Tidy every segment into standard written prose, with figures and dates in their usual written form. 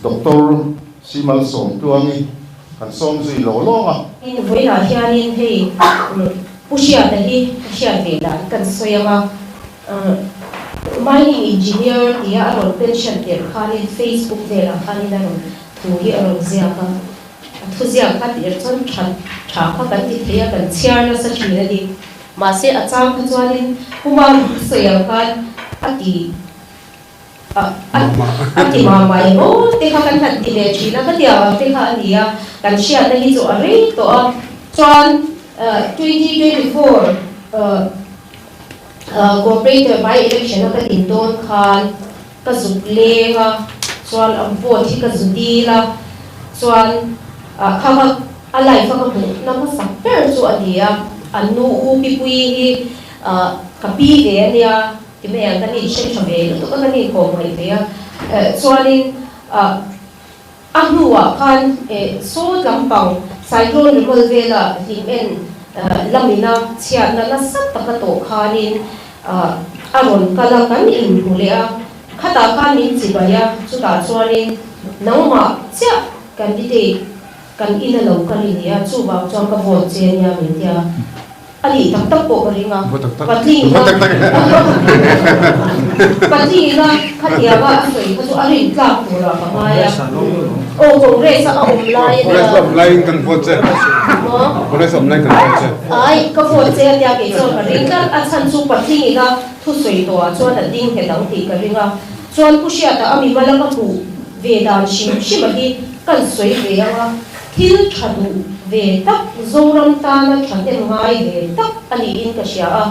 Doctor Simal Sawmtluangi kan sawm zui lo lawng a. In vawiinah hianin hei Pu Hriata hi ka hriat ve dan kan sawi ang a, Mining Engineer tia a rawn pension tirh khanin Facebook velah khanin a rawn thu hi a rawn ziak a, a thuziak kha tir chuan tha tha kha kan ti thei a, kan chhiar nasa thin a ni. Mahse a chang kha chuanin Pu Mama sawi ang khan a ti a ti mah mah eng aw te kha kan han ti leh thin a, khatiang ang te kha a ni a, kan hriatna hi chu a rei tawh a, chuan 2024 Corporator by election a ka din dawn khan ka zuk leng a, chuan a vote hi ka zu dil a, chuan kha kha a life a ka hmuhna hmasak ber chu a ni a, an nu U Pi Puii hi ka pi ve a nia. Ti mai ang, kan inhre tha ve lutuk a, kan inkawm ngaih ve a. Chuanin a hnuah khan saw tlampang Cyclone Remal vela hlim en lamina chhiatna nasa taka tawh khanin a rawn kal a, kan inhmu leh a. Khatah khan min chibai a, chutah chuanin nangmah chiah candidate kan ina lo kal i ni a, chuvang chuan ka vote che ania min ti a. A nih tak tak pawh ka ring a, patlingna patlingna khatianga a sawi kha chu a rin tlak turah ka ngai a. Aw Congress a awm lai a nia. Congress awm laiin kan vote che. Congress awm laiin kan vote che. Ai ka vote che a tia kei chuan ka ring tlat, a chhan chu patlingina thusawi tawhah chuan a ding nghet ang tih ka ring a. Chuan Pu Hriata a mimala ka hmuh ve dan hrim hrim a hi kan sawi ve ang a. Thil tha duh ve tak, Zoram tana thahnem ngai ve tak a niin ka hria a.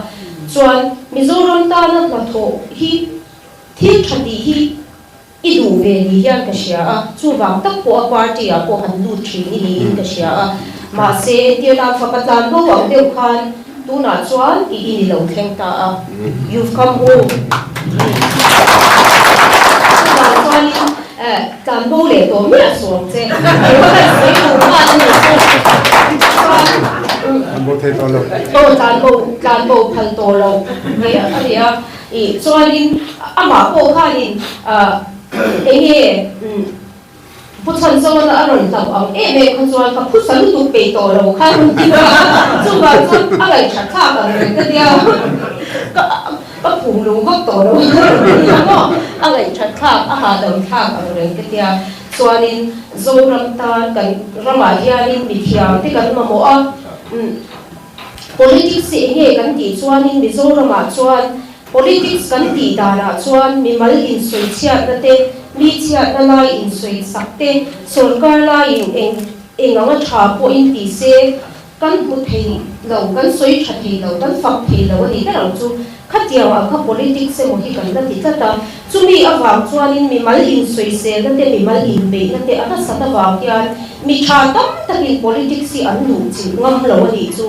Chuan Mizoram tana hnathawh hi thil tha tih hi i duh ve ni hian ka hria a. Chuvang tak pawh a party ah pawh han lut thin i niin ka hria a. Mahse, entirnan fapa tlan bo ang deuh khan tunah chuan i in i lo thleng ta a. You've come home. Chuvang chuanin Tlan bo leh tawh miah suang che. Kei ka kan sawi duh nghal a nih chu. Chuan Tlan bo thei tawh lo. Aw tlan bo tlan bo phal tawh lo ni a ni a. Ih chuanin amah pawh khanin eng nge Pu Chhanzawna a rawn hlauh ang em em kha chuan ka phusa lutuk peih tawh lo kha rawn ti a. Chuvang chuan a ngaihṭhat thlak ang reng ka tia. Ka Ka phum lung vak tawh lo a maw? A ngaihthat thlak, a hahdam thlak ang reng ka tia. Chuanin Zoram tan kan ramah hianin mithiam te kan mamawh a, politics hi enge kan tih chuanin Mizoramah chuan politics kan tih danah chuan mimal insawi chhiatna te, mi chhiatna lai insawi sak te, sawrkar laiin eng eng anga tha pawhin ti se, Kan hmu thei lo, kan sawi tha thei lo, kan fak thei lo a ni ber ang chu. Khatiang ang kha politics emaw hi kan la ti tlat a, chumi avang chuanin mimal insawiselna te, mimal inbeihna te a nasat avang hian mi tha tam takin politics hi an luh chilh ngam lo a nih chu.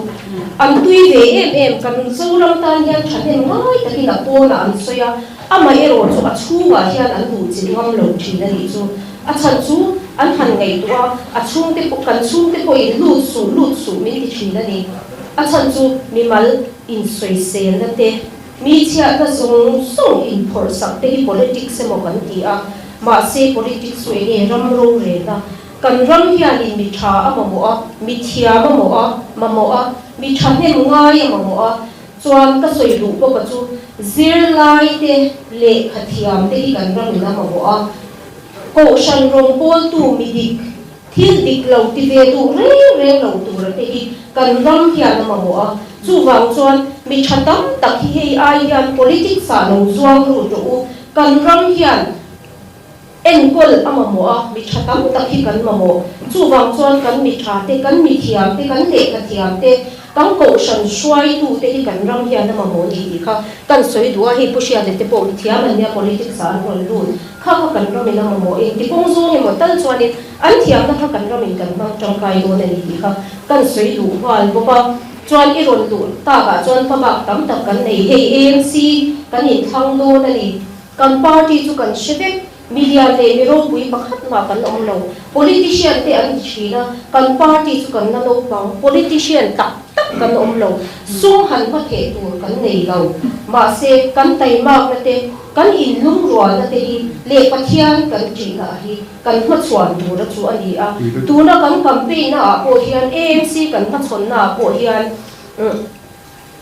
An tui ve em em, kan Zoram tan hian thahnem ngai takin a pawnah an sawi a, amaherawh chu a chhungah hian an luh chilh ngam lo thin a nih chu. A chhan chu an han ngaihtuah a, a chhungte pawh, kan chhungte pawhin lut suh, lut suh min ti thin a ni. A chhan chu mimal insawiselna te, mi chhiatna zawng zawng inphawrh sak te hi politics emaw kan ti a, mahse politics chu enge ram rorelna? Kan ram hianin mi tha a mamawh a, mi thiam a mawh a, mamawh a, mi thahnem ngai a mamawh a, chuan ka sawi duh bawk a chu zirlai te, lehkha thiam te hi kan ramin a mamawh a, Kohhran rawngbawltu mi dik, thil dik lo ti ve duh reng reng lo tura te hi kan ram hian a mamawh a. Chuvang chuan mi tha tam tak hi hei ai hian politics ah lo zuang ru tawh u. Kan ram hian enkawl a mamawh a, mi tha tam tak hi kan mamawh. Chuvang chuan kan mi tha te, kan mi thiam te, kan lehkha thiam te, Kan kohhran hruaitute hi kan ram hian a mamawh ni tih kha kan sawi duh a, hei Pu Hriata te pawh mithiam an nia politics ah an rawn lut kha kha kan ramin a mamawh engti kawng zawng emaw tal chuanin an thiamna kha kan ramin kan hmang tangkai dawn a ni tih kha kan sawi duh nghal bawk a. Chuan i rawn luh takah chuan hmabak tam tak kan nei, hei AMC kan inthlang dawn a ni, kan party chu kan hre vek. Mi lian leh mi ropui pakhat mah kan awm lo. Politician te an ti thin a, kan party chu kan la naupang. Politician tak tak kan awm lo, sum han hmatheh tur kan nei lo. Mahse, kan taimakna te, kan inlungrualna te hi leh Pathian kan ṭihna hi kan hmachhuan tura chu a ni a. Tuna kan campaign-na ah pawh hian, AMC kan hmachhawnna ah pawh hian,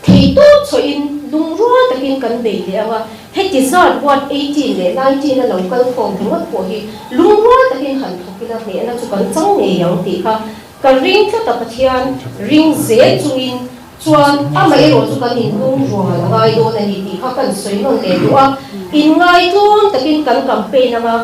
Theihtawp chawhin lungrual takin kan bei leh ang a, heti zat ward 18 leh 19 a lo kal khawm ringawt pawh hi lungrual takin han thawk ila hnehna chu kan chang ngei ang tih kha ka ring tlat a, Pathian ring zel chungin chuan amaherawh chu kan inlungrual a ngai dawn a ni tih kha kan sawi nawn leh duh a, inngaitluang takin kan campaign ang a,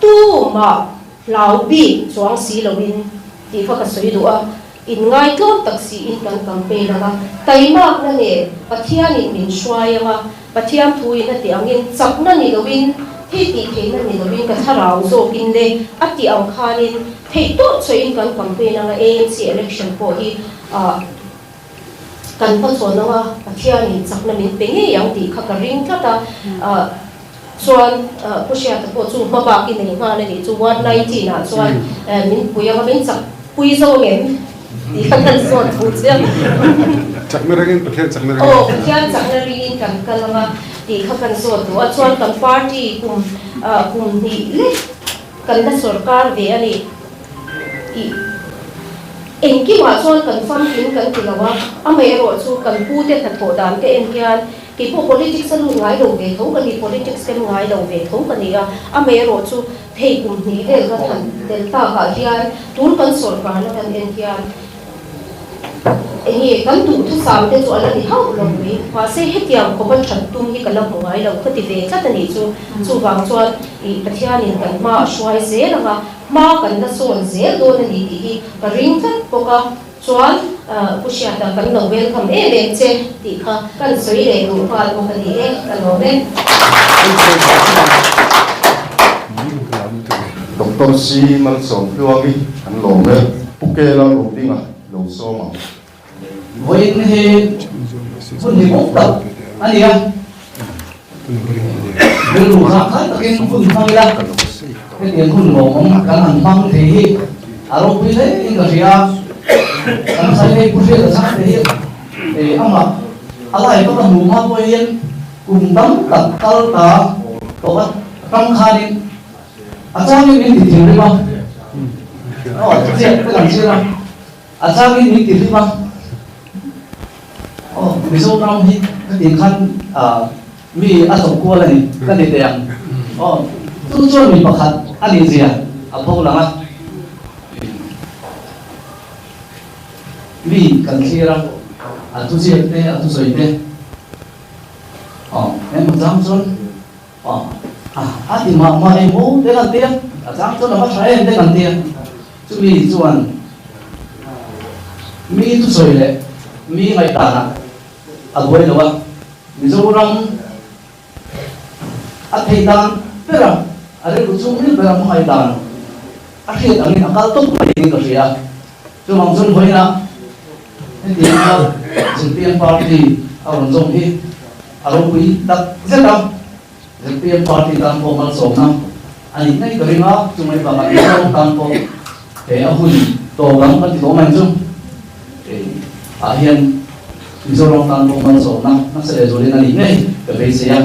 tumah hlau bik chuang si loin tih kha ka sawi duh a. Inngaitlawm tak siin kan campaign ang a, taimakna leh Pathianin min hruai ang a, Pathian thuin a tih angin chakna ni loin, thil tih theihna ni loin ka thlarau zawkin le a tih ang khanin theih tawp chhuahin kan campaign ang a, AMC election pawh hi ah kan hmachhawn ang a, Pathianin chakna min pe ngei ang tih kha ka ring tlat a, ah chuan Pu Hriata pawh chu hma bak i nei nghal a nih chu ward 19 ah chuan min pui ang a, min chak pui zo ngem tih kha kan zawt thu chiang. Chakna ringin Pathian chakna ringin. Aw Pathian chakna ringin kan kal ang a tih kha kan zawt duh a, chuan kan party kum kum hnih lek kan la sawrkar ve a ni tih engkimah chuan kan famkim kan ti lo a, amaherawh chu kan pute hnathawh dan te en hian Kei pawh politics a lut ngai lo ve tho ka ni, politics kem ngai lo ve tho ka ni a, amaherawh chu hei kum hnih vel kan han tel takah hian tun kan sawrkarna kan en hian enge kan duhthusam te chu a la ni hauh lo mai, mahse hetiang khawpa that tum hi ka la hmu ngai lo ka ti ve tlat a nih chu, chuvang chuan ih Pathianin kan hma a hruai zel ang a, hma kan la sawn zel dawn a ni tih hi ka ring tlat bawk a. Chuan Pu Hriata kan lo welcome em em che tih kha kan sawi leh duh nghal bawk a ni e, ka lawm e. Doctor C Malsawmtluangi kan lawm e. Pu Kela Rodinga lo sawm ang. Vawiin hi hun hlimawm tak a ni a, rilru zangkhai takin hun hmang ila, hetiang hun lawmawm kan han hmang thei hi a ropui hle in ka hria. Kan sai hei Pu Hriata chang te hi amah a lai vak a hmuh hma pawh hian kum tam tak kal ta tawh a tang khanin a changin min ti thinrim a, aw chiah te kan chhiar a. A changin min ti hlim a, aw Mizoram hi ka tih khan mi a chawp kual a ni ka ti teh ang, aw chu chuan mi pakhat a nih zia a pho lang a, mi kan thlir a, a thuziak te a thusawi te, aw engemaw chang chuan aw a ti mah mah emaw te kan ti a, a chang chuan a va tha em te kan ti a. Chumi chuan mi thusawi leh mi ngaihdanah a buai lo a, Mizoram a thei dan ber a, a rilru chhungril ber a hmangaih dan a hriat angin a kal tawp mai in ka hria. Chuvang chuan vawiinah hetianga ZPM party a rawn zawm hi a ropui tak zet a. ZPM party tan pawh malsawmna a nih ngei ka ring a, chumai bakah Mizoram tan pawh he a hun tawp ang kan ti tawh mai chu ah hian Mizoram tan pawh malsawmna nasa leh zualin a nih ngei ka beisei a,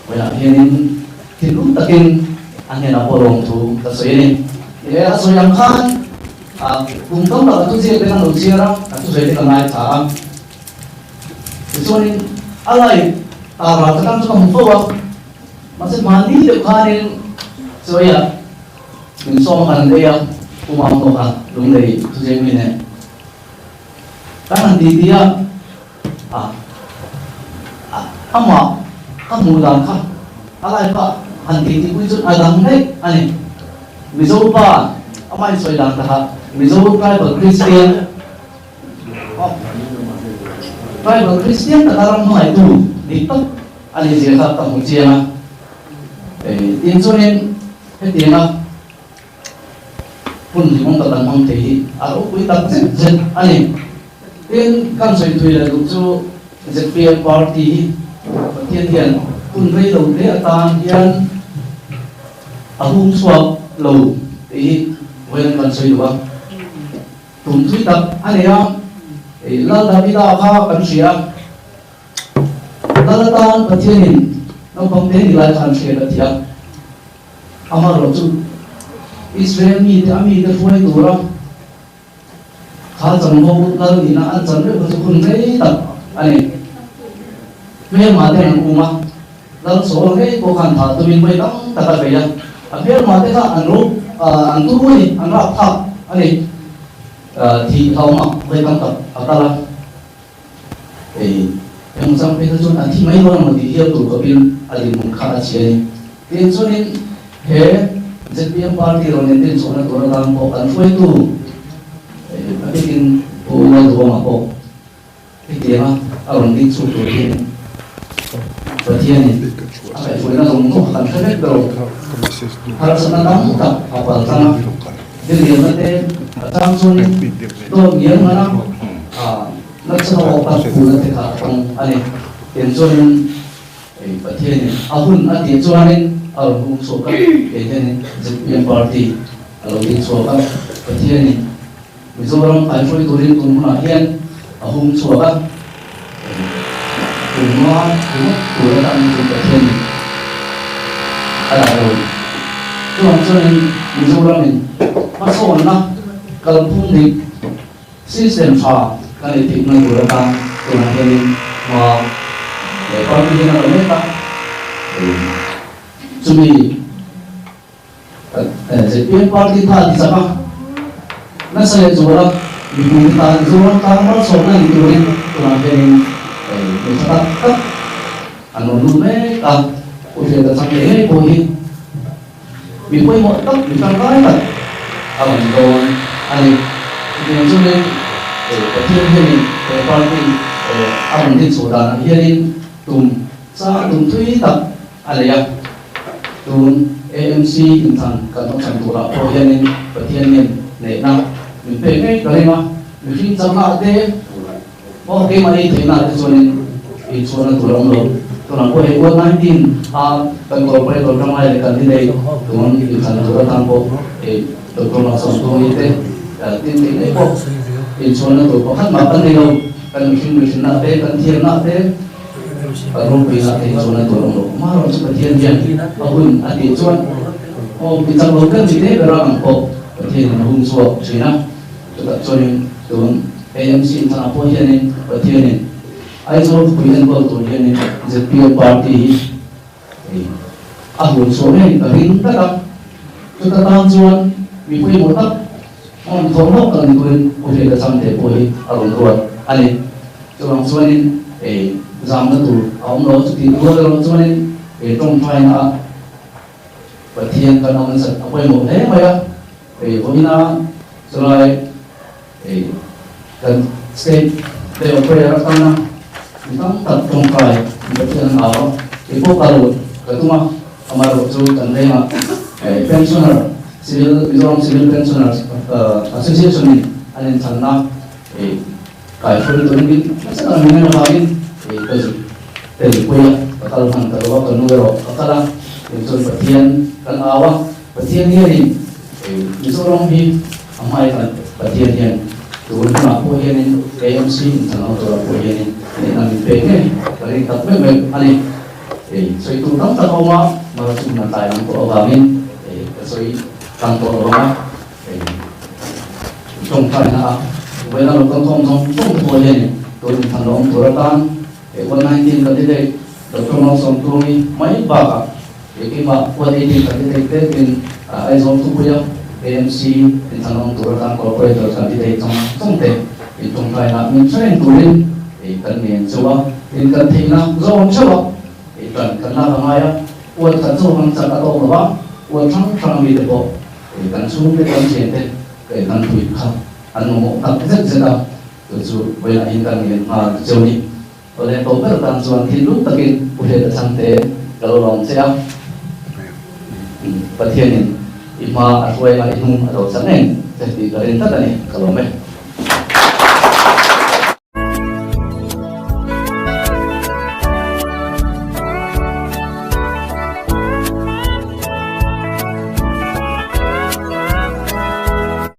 vawiinah hianin thinlung takin a hnenah pawh lawmthu ka sawi a ni. He a sawi ang khan kum tam tak a thuziak te kan lo chhiar a, a thusawi te ka ngaithla a. Tichuanin a lai tar ral takang chu ka hmu fo a, mahse mahni deuh khanin chawiah min sawm a kan lei a, Pu Mau pawh kha lunglei thuzeng mi nen kan han ti ti a, ah amah ka hmuh dan kha a lai kha han ti ti pui chu a dang daih a ni. Mizo pa amah insawi dan takah Mizo tribal Christian Tribal Kristian taka ram hmangaihtu dik tak a nih zia kha ka hmu chiang a. Tin chuanin hetianga hun hlimawm tak kan hmang thei hi a ropui tak zet zet a ni. Tin, kan sawi thui leh duh chu zpm party hi Pathian hian hun rei lo te atan hian a hung chhuak lo tih hi vawiin kan sawi duh a. Tum thui tak a nei a, Lal Davida kha kan hria Lal atan Pathianin naupang te ni lai khan hriat a ti a, amaherawhchu Israel mite a mite hruai tura Kha chanvo lal nihna an chan reuh kha chu hun rei tak a ni. Hmelma ten an um a, lal sawl ngei pawh khan thah tumin vawi tam tak a bei a. A hmelma te kha an ro an turu a ni, an rap thlak a ni. Thih hlauhna vawi tam tak a kal a. Hei eng chang phei kha chuan a thi mai dawn emaw tih hial tur khawpin a dinhmun kha a chhi a ni. Tin chuanin he zpm party rawn inrin chhuahna tur atan pawh kan hruaitu a bikin Pu Lalduhawma pawh hetianga a rawn ding chhuak tur hian Pathianin a kaihhruaina zawng zawng kha kan hre vek ber lo. Harsatna tam tak a pal tlang a, diriamna te a chang chuanin dawt ngial ngan a, nasa tawk tak phuna te kha a tawng a ni. Tiang chuanin Pathianin a hun a tih chuanin a rawn hung chhuak a, kei hianin zpm party a lo ding chhuak a, Pathianin Mizoram kaihruai turin tun hunah hian a hung chhuak a, tunhma ringawt tur atan chu Pathianin a dah lo. Chuvang chuanin Mizoramin hmasawnna kalphung dik system tha kan ei theihna tur atan tunah hianin hma leh party hian a la mek a, chumi Zpm party kha a ti chak a, nasa leh zual a, mipui te tan Zoram tan malsawmna ni turin tunah hianin mi tha tak tak an rawn lut mek a, Pu Hriata chang leh ngei pawh hi mi pawimawh tak, mi tangkai tak a rawn ni dawn a ni. Chutiang chuanin Pathian hianin he party a rawn din chhuah danah hianin tum chang tum thui tak a nei a. Tun AMC inthlan kan awm chhan turah pawh hianin Pathian nen neihna min pek ngei ka ring a, mihring chakna te pawh keimah ei theihna te chuanin inchhuahna tur a awm lo. Tunah pawh hei Ward 19 a kan corporator tangai leh candidate tun inthlan tur atan pawh hei Doctor Malsawmtawmi te tin theih ngei pawh inchhuahna tur pakhat mah kan nei lo. Kan mihring mihrinna te, kan thiamna te, Kan ropuina te hi chuan a tur awm lo. Amaherawh chu Pathian hian a hun a tih chuan aw mi chak lo ber mi te ber a ang pawh Pathianin a hung chhuak thin a. Chutah chuanin tun AMC inthlanah pawh hianin Pathianin Aizawl khawpui enkawl tur hianin zpm party hi a hun chhuah ngei ka ring tlat a. Chuta tan chuan mi pawimawh tak hmun thawmhnaw tak ni turin Pu Hriata Changte pawh hi a rawn ruat a ni. Chuvang chuanin ei zamna tur a awm lo, chutih rual erawh chuanin ei tawngtaina a Pathian kan awm nasat a pawimawh hle mai a, ei vawiina chulai ei kan state day of prayer atana mi tam tak tawngtai Pathian an au a, kei pawh kal ka tum a, amaherawh chu kan vengah ei pensioner civil Mizoram Civil Pensioners Association in an inthlanna ei Kaihruai turin min nasa tak min en avangin kei ka zuk tel pui a, ka kal hman ta lo a, ka nu erawh ka kal a, kei chuan Pathian kan au a, Pathian hianin Mizoram hi a hmai kan Pathian hian tun hunah pawh hianin AMC inthlan ho turah pawh hianin hnehna min pek ngei ka ring tak meuh meuh a ni. Sawi tur tam tak a awm a, mara chu hna tlai lam tawh avangin ka sawi tlang tawh lo ang a. Tawngtaina a vawiina lo kal khawm zawng zawng te pawh hianin tun inthlan lo awm tur atan he one 19 candidate Doctor Malsawmtluangi mai bakah he keimah one 18 candidate te tin Aizawl thupuia AMC inthlan lo awm tur atan corporator candidate zawng zawng te in tawngtaina min hre reng turin kan ngen cheu a, tin kan theihna zawng theuh a kan kan lak a ngai a, uan khat zawk ang chak a tawk lo va, uan hrang hrang ami te pawh Kei kan chhungte kan thiante kei kan pui kha an mamawh tak zet zet a, chu chu vawilah hian kan ngen nghal cheu ni. Awle to ber tan chuan thinlung takin Pu Hriata Chhangte ka lo lawm che a, Pathianin i hma a hruai anga i hnung a lo chang em che tih ka rin tlat a ni, ka lawm e.